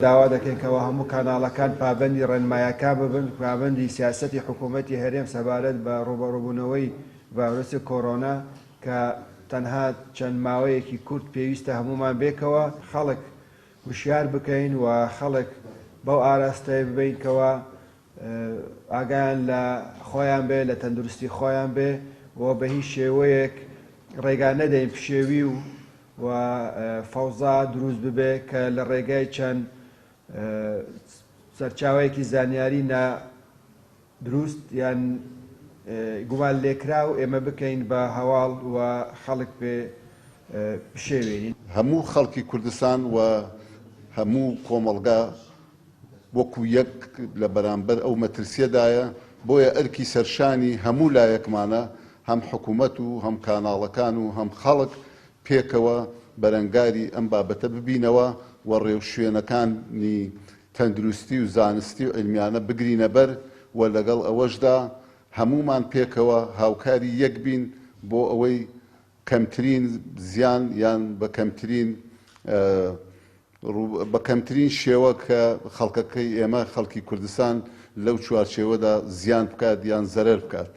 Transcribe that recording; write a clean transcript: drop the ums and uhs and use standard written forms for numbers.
داوا دەکەین کەوا هەموو کاناڵەکان پابەندی ڕێنمایەکان ببن، پابەندی سیاسەتی حکوومەتی هەرێم سەبارەت بە ڕووبەڕووبوونەوەی ڤایرۆسی کۆرۆنا کە تەنها چەند ماوەیەکی کورت پێویستە هەموومان بێکەوە خەڵک وشیار بکەین و خەڵک بەو ئاراستەیە ببەین کەوا ئاگایان لە خۆیان بێ، لە تەندروستی خۆیان بێ و بە هیچ شێوەیەک ڕێگا نەدەین پشێوی و و فەوزا دروست ببێ کە لە ڕێگای چەند سەرچاوەیەکی زانیاری نا دروست یان گومان لێکراو ئێمە بکەین بە هەواڵ و خەڵک پێ بشێوێنین. هەموو خەڵکی کوردستان و هەموو کۆمەڵگا وەکو یەک لە بەرامبەر ئەو مەترسیەدایە، بۆیە ئەرکی سەرشانی هەموو لایەکمانە هەم حکومەت و هەم کاناڵەکان و هەم خەڵک پێکەوە بەرەنگاری ئەم بابەتە ببینەوە و ڕێوشوێنەکانی تەندروستی و زانستی و عیلمیانە بگرینە بەر و لەگەڵ ئەوەشدا هەموومان پێکەوە هاوکاری یەک بین بۆ ئەوەی کەمترین زیان یان بە کەمترین بە کەمترین شێوە کە خەڵکەکەی ئێمە خەڵکی کوردستان لەو چوارچێوەدا زیان بکات یان زەرەر بکات.